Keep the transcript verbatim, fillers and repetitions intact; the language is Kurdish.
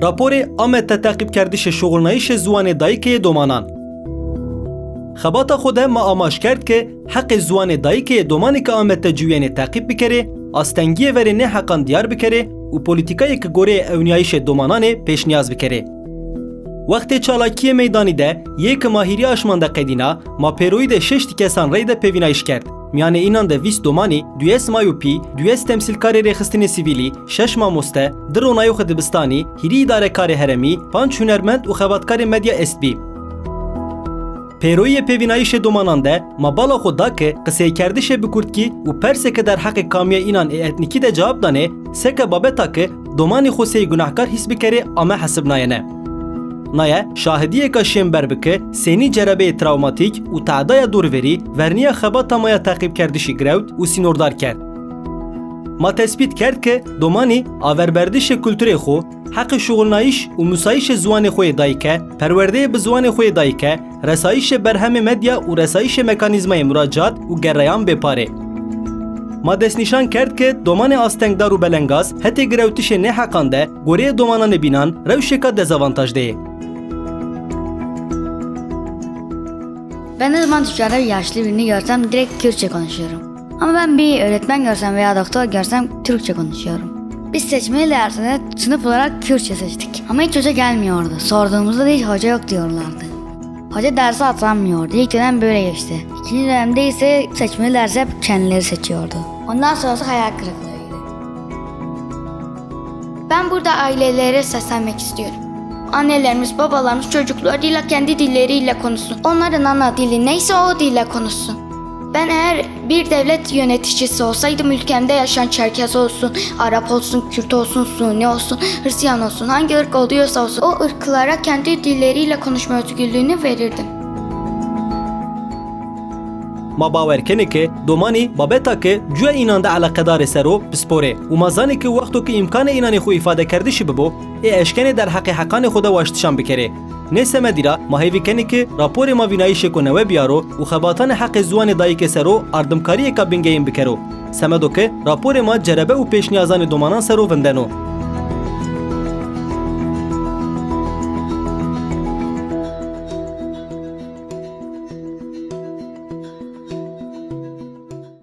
Raporê Amete teqîbkerdişê şuxulnayîşê ziwanê dayikê yê domanan. Xebata xwe de me amaje kerd ke heqê ziwanê dayikê yê domanê ke amete cûyînê teqîb bikerê, astengiyê verê nê heqan diyar bikerê û polîtîkayê ke goreyê ewniyayîşê domanan ê pêşniyaz bikerê. Wextê çalakiyê meydanî de yê ke ma hîrê aşman de qedîna, ma pêroyî de şeştî kesan reyde pêvînayîş kerd. Miyanê înan de vîst domanî, duyes may û pî, duyes temsîlkarê rêxistinê sivîlî, şeş mamoste, du ronayoxê dibistanî, hîrî îdarekarê herêmî, panc hunermend û xebatkarê medya estbî. Pêroyiyê pêvînayîşê domanan de ma bala xwe da ke qiseykerdişê bi kurdkî û persê ke derheqê kamiya înan ê etnîkî de cewab danê, seke babeta ke domanê xwe sey gunehkar hîs bikerê ame hesibnayene. Naye şahidiyeka şênber bi ke sênî cerebeyê trawmatîk û tehdaya dorverî verniya xebata me ya teqîbkerdişî girewt û sînordar kerd. Ma tespît kerd ke domanî averberdişê kulturê xwe, heqê şuxulnayîş û musayîşê ziwanê xwe yê dayike, perwerdeyê bi ziwanê xwe yê dayike, resayîşê berhemê medya û resayîşê mekanîzmayê muracaat û gereyan bê parê. Ma destnîşan kerd ke domanê astengdar û belengaz hetê girewtişê nê heqan de goreyê domananê bînan rewşêka dezavantaj de yê. Ben ne zaman dışarıda bir yaşlı birini görsem direkt Kürtçe konuşuyorum. Ama ben bir öğretmen görsem veya doktor görsem Türkçe konuşuyorum. Biz seçmeli dersine sınıf olarak Kürtçe seçtik. Ama hiç hoca gelmiyordu. Sorduğumuzda da hiç hoca yok diyorlardı. Hoca dersi hatırlamıyordu. İlk dönem böyle geçti. İkinci dönemde ise seçmeli dersi hep kendileri seçiyordu. Ondan sonrası hayal kırıklığıydı. Ben burada ailelere seslenmek istiyorum. Annelerimiz, babalarımız çocuklarıyla kendi dilleriyle konuşsun. Onların ana dili neyse o dille konuşsun. Ben eğer bir devlet yöneticisi olsaydım ülkemde yaşayan Çerkez olsun, Arap olsun, Kürt olsun, Suni olsun, Hristiyan olsun, hangi ırk oluyorsa olsun o ırklara kendi dilleriyle konuşma özgürlüğünü verirdim. Ma bawer kenê ke domanî babeta ke cuya înan de eleqedarê ser o pispor e û ma zanê ke wexto ke îmkanê înanê xwe îfadekerdişî bibo, ê eşkenê derheqê heqanê xwe de waştişan bikerê. Nê semedî ra ma hêvî kenê ke raporê ma vînayîşêko newe biyaro û xebatanê heqê ziwanê dayikê ser o ardimkariyêka bingehîn bikero. Semedo ke raporê ma cerebe û pêşniyazanê domanan ser o vindeno.